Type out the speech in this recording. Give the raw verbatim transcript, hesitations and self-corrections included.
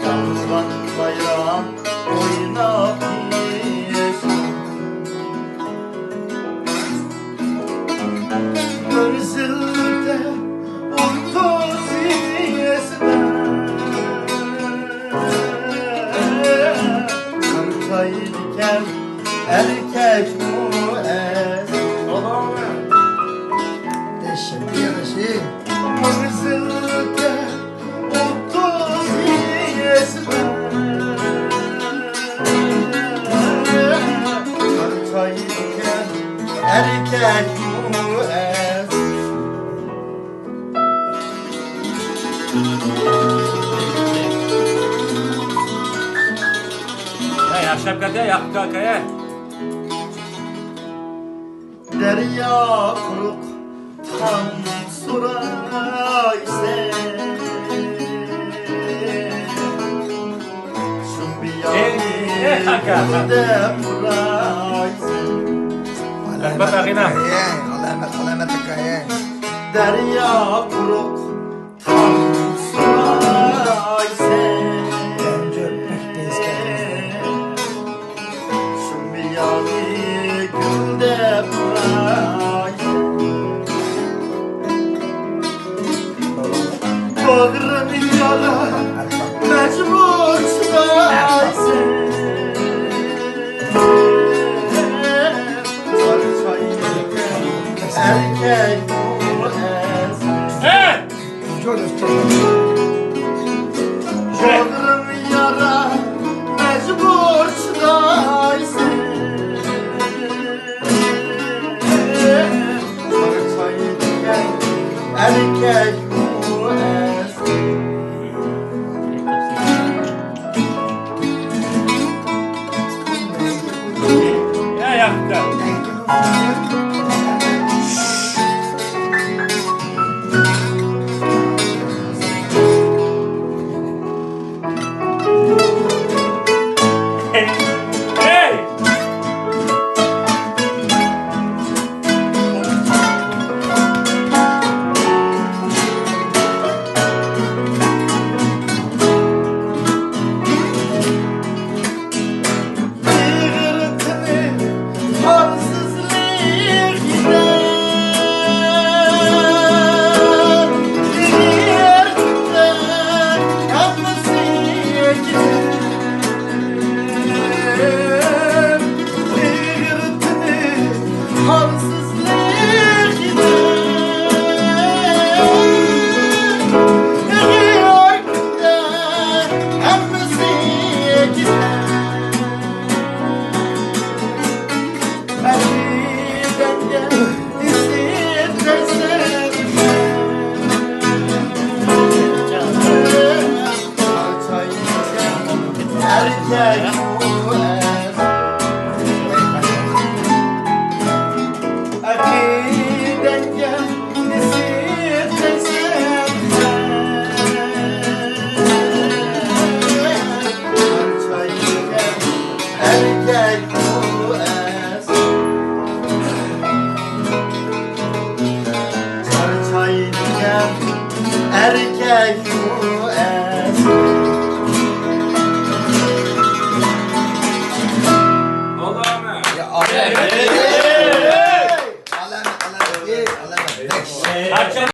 يالغان بايرام ئويناپ يېشىل. مەنزىلدە ئوتتۇز يېشىدا قارچايدىكەن ئەركەكمۇ ئەز. دەھشەت يېڭىشى. مەنزىلدە ئوتتۇز يېشىدا قارچايدىكەن ئەركەكمۇ ئەز. ھەي، ياخشىلاپ كەت، ياقۇپ كاكا، ھەي. دەريا قۇرۇق، تام سورايسەن. شۇ بىيانى گۈلدەپ ئۇرايسەن. ئالامەت، ئالامەت، ئالامەت ھېكايە. دەريا قۇرۇق، تام سورايسەن. شۇ بىيانى گۈلدەپ ئۇراي. باغرىم يارا، مەجبۇر چىدايسەن. ئەركەك بۇ ئەز. باغرىم يارا، مەجبۇر چىدايسەن. ئەركەك بۇ ئەز. چارچايدىكەن ئەركەكمۇ ئەز. ئالامەت. يا ئالامەت. ئالامەت، ئالامەت، ئالامەت. قاچان